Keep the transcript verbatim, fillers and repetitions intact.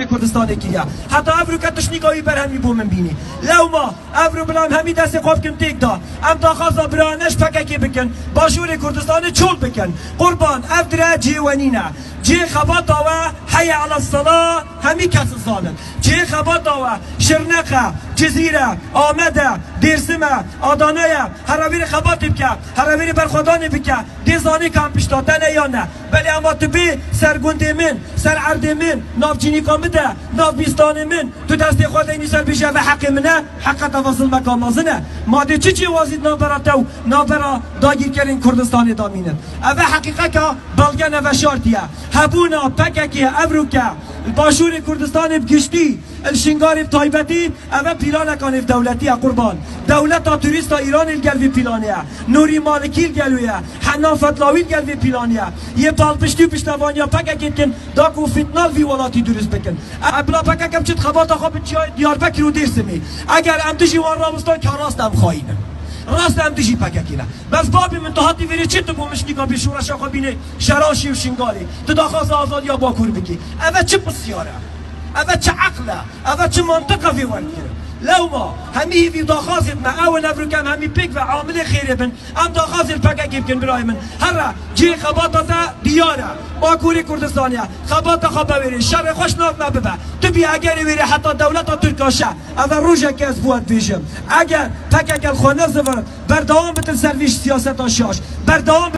Kurdistanê kiriye. Heta evroke tiştnîka wî berhemî bo min bînî. Lewma, evro bila em hemî destê xwe bikin têk da. Em daxwaza birayane ji P K K bikin. Başûrê Kurdistanê çol bikin. Qurban, ev dire cihê we nîne. Cihê xebata we heye ela sela, hemî kes zanin. Cihê xebata we Şirnexe, Cizîre, Amede, Dêrsim e, Adana ye. Here vêrê xebatê bike, here vêrê berxwedanê bike. Dê zanî ka em pişta te ne ya ne. Belê ema tu bê ser gundê min, ser erdê min, nav cînîka min de, nav bîstanê min, tu destê xwe deynî ser bêjî, eve heqê min e, heqeta ve zilmeka mezin e. Ma dê çi cêwazî di navbera te û navbera dagîrkerên Kurdistanê de mînin? Eve heqîqeka belge neveşartî ye. Hebûna P K K evroke li Başûrê Kurdistanê bi giştî, li Şingalê bi taybetî, eve planeka nêvdewletî ye qurban. Dewleta terorîsta Îranê li gel vê planê ye. Nûrî Malikî li gel wê ye. Henan Fetlawî li gel vê planê ye. Yê palpiştî û piştevaniya P K K dikin, da ku fitna li vî welatî durust bikin. E, bila P K K biçit xebata xwe bi çiyayê Diyarbekir û Dêrsimê. Eger em dijî wan rawestan, ka rast em xayîn in. Rast em dijî P K K ne. Bes babê min, tu hatî vêrê çi, tu bo min ştîka bê şoreşa xwe bînê Şeraşê û Şingalê. Tu daxwaza azadiya Bakur bikî. Eve çi pisyar e? Eve çi eql e? Eve çi mantiq e vê werdigirin? Lewma hemî hîvî daxwazêt me, ew in evroke em hemî pêk ve amilê xêrê bin. Em daxwazê li P K K bikin birayê min. Here cihê xebata te diyar e. Bakurê Kurdistanê ye. Xebata xwe bewêrê. Şerê xwe ji nav me bibe. Tu bî egerê wêrê heta dewleta Tirka şe. Eve rojekê ez bo we dibêjim. Eger P K K li xwe nezivir, berdewam bitin ser vî siyaseta şaş. Berdewam